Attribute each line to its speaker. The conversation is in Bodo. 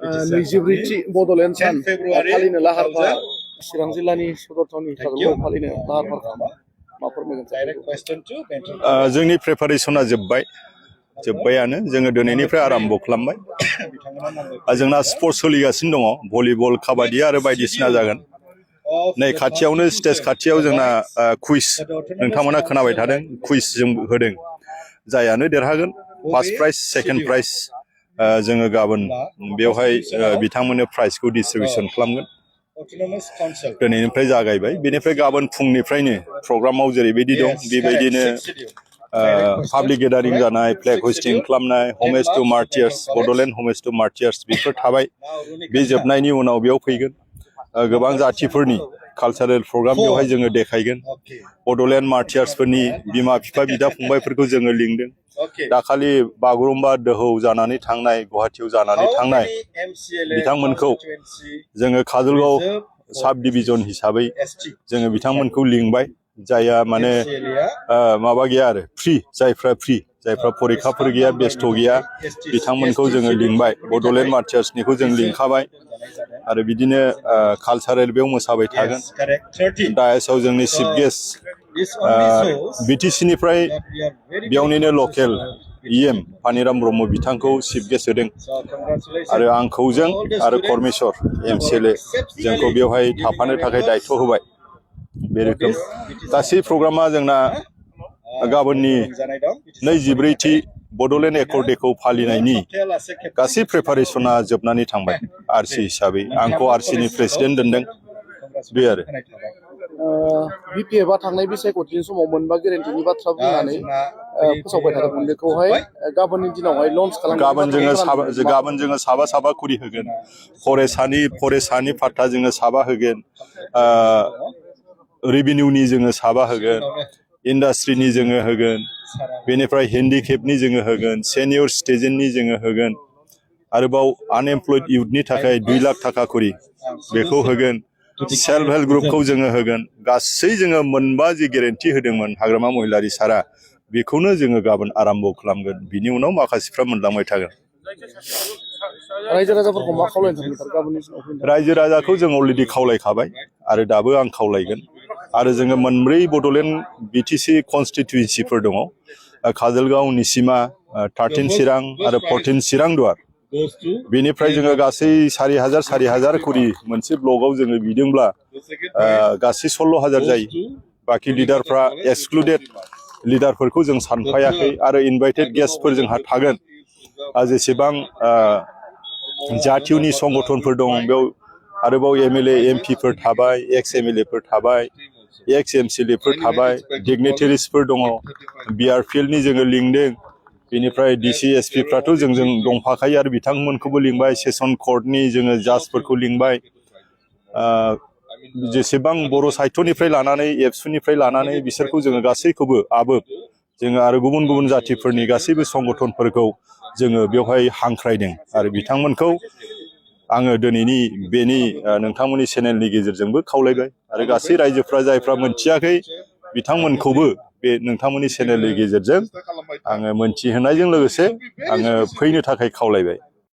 Speaker 1: नैजिब्रैथि बड'लेण्ड सान फालिनो लाहार फाहार चिरां जिल्लानि सदर थावनि काजलगावआव फालिनो लाहार फाहार खालामो मा फोरमायगोन
Speaker 2: जोंनि प्रिपारेसना जोब्बायानो जोङो दिनैनिफ्राय आराम्भ खालामबाय जोंना स्पर्ट्स सोलिगासिनो दङ भलिबल काबादि आरो बायदिसिना जागोन नै खाथियावनो स्टेज खाथियाव जोंना कुइज नोंथांमोना खोनाबाय थादों कुइज जों होदों जायानो देरहागोन फार्स्ट प्राइज सेकेन्ड प्राइज जोङो गाबोन बेवहाय बिथांमोननो प्राइजखौ डिस्ट्रिबिउसन खालामगोन दिनैनिफ्राय जागायबाय बेनिफ्राय गाबोन फुंनिफ्रायनो प्रग्रामाव जेरैबायदि दं बेबायदिनो पाब्लिक गेदारिं जानाय फ्लेग हस्टिं खालामनाय हमेज two martyrs Bodoland हमेज two martyrs बेफोर थाबाय बे जोबनायनि उनाव बेयाव फैगोन गोबां जाथिफोरनि कालचारेल प्रग्राम बेवहाय जोङो देखायगोन बड'लेण्ड मार्टियार्सफोरनि बिमा बिफा बिदा फंबायफोरखौ जोङो लिंदों दाखालि बागुरुम्बा दोहौ जानानै थांनाय गुवाहाटियाव जानानै थांनाय बिथांमोनखौ जोङो काजलगाव साब डिभिजन हिसाबै जोङो बिथांमोनखौ लिंबाय जायहा माने माबा गैया आरो जायफ्रा फरिखाफोर गैया बेस्थ' गैया बिथांमोनखौ जोङो लिंबाय बड'लेण्ड मार्टियार्सनिखौ जों लिंखाबाय आरो बिदिनो कालचारेल बेयाव मोसाबाय थागोन डायासआव जोंनि चिफ गेस्ट बिटिसिनिफ्राय बेयावनिनो लकेल इएम पानिराम ब्रह्म बिथांखौ चिफ गेस्ट होदों आरो आंखौजों आरो परमेश्वर एमसिएलए जोंखौ बेवहाय थाफानो थाखाय दायथ' होबाय बे रोखोम गासै प्रग्रामा जोंना गाबोननि 23थि बड'लेण्ड एकर्ड डेखौ फालिनायनि गासै प्रिपारेसना जोबनानै थांबाय आरसि हिसाबै आंखौ आरसिनि प्रेसिडेन्ट दोनदों बे आरो
Speaker 1: बिपिएफआ थांनाय बिसायख'थिनि समाव मोनबा गेरेन्टिनि बाथ्रा बुंनानै फोसावबाय थादोंमोन बेखौहाय गाबोननि दिनावहाय लन्च खालामगोन
Speaker 2: गाबोन जोङो साबा खरि होगोन फरेस्टनि फाट्टा जोङो साबा होगोन रेभिनिउनि जोङो साबा होगोन इन्डास्ट्रिनि जोङो होगोन बेनिफ्राय हेन्डिकेपनि जोङो होगोन सेनियर सिटिजेननि जोङो होगोन आरोबाव आनएमप्लयड इउथनि थाखाय 2 लाख थाखा खरि बेखौ होगोन सेल्फ हेल्प ग्रुपखौ जोङो होगोन गासै जोङो मोनबा जि गेरेन्टि होदोंमोन हाग्रामा महिलारि सारा बेखौनो जोङो गाबोन आराम्भ खालामगोन बिनि उनाव माखासेफ्रा मोनलांबाय थागोन
Speaker 1: रायजो राजाफोरखौ मा खावलायनो सानदों गाबोननि समाव
Speaker 2: रायजो राजाखौ जों अलरेडि खावलायखाबाय आरो दाबो आं खावलायगोन आरो जोङो मोनब्रै बड'लेण्ड बिटिसि कनस्टिटुयेन्सिफोर दङ काजलगाव निसिमा 13 चिरां आरो 14 चिरां दुवार बेनिफ्राय जोङो गासै 4,000 खरि मोनसे ब्लकआव जोङो बिदोंब्ला गासै 16,000 जायो बाखि लिडारफ्रा एक्सक्लुडेड लिडारफोरखौ जों सानफायाखै आरो इनभाइटेड गेस्टफोर जोंहा थागोन जेसेबां जातियनि संगठनफोर दं बेयाव आरोबाव एमएलए एमपिफोर थाबाय एक्स एमएलएफोर थाबाय एक्स एमसिएलएफोर थाबाय डिगनिटारिसफोर दङ बिआरपिएलनि जोङो लिंदों बेनिफ्राय डिसि एसपिफ्राथ' जोंजों दंफाखायो आरो बिथांमोनखौबो लिंबाय सेसन कर्टनि जोङो जाजफोरखौ लिंबाय जेसेबां बर' साहित्यनिफ्राय लानानै एबसुनिफ्राय लानानै बिसोरखौ जोङो गासैखौबो जोङो आरो गुबुन गुबुन जातिफोरनि गासैबो संगठनफोरखौ जोङो बेवहाय हांख्रायदों आरो बिथांमोनखौ आङो दिनैनि बेनि नोंथांमोननि चेनेलनि गेजेरजोंबो खावलायबाय आरो गासै रायजोफ्रा जायफ्रा मोनथियाखै बिथांमोनखौबो बे नोंथांमोननि चेनेलनि गेजेरजों आङो मोनथिहोनायजों लोगोसे आङो फैनो थाखाय खावलायबाय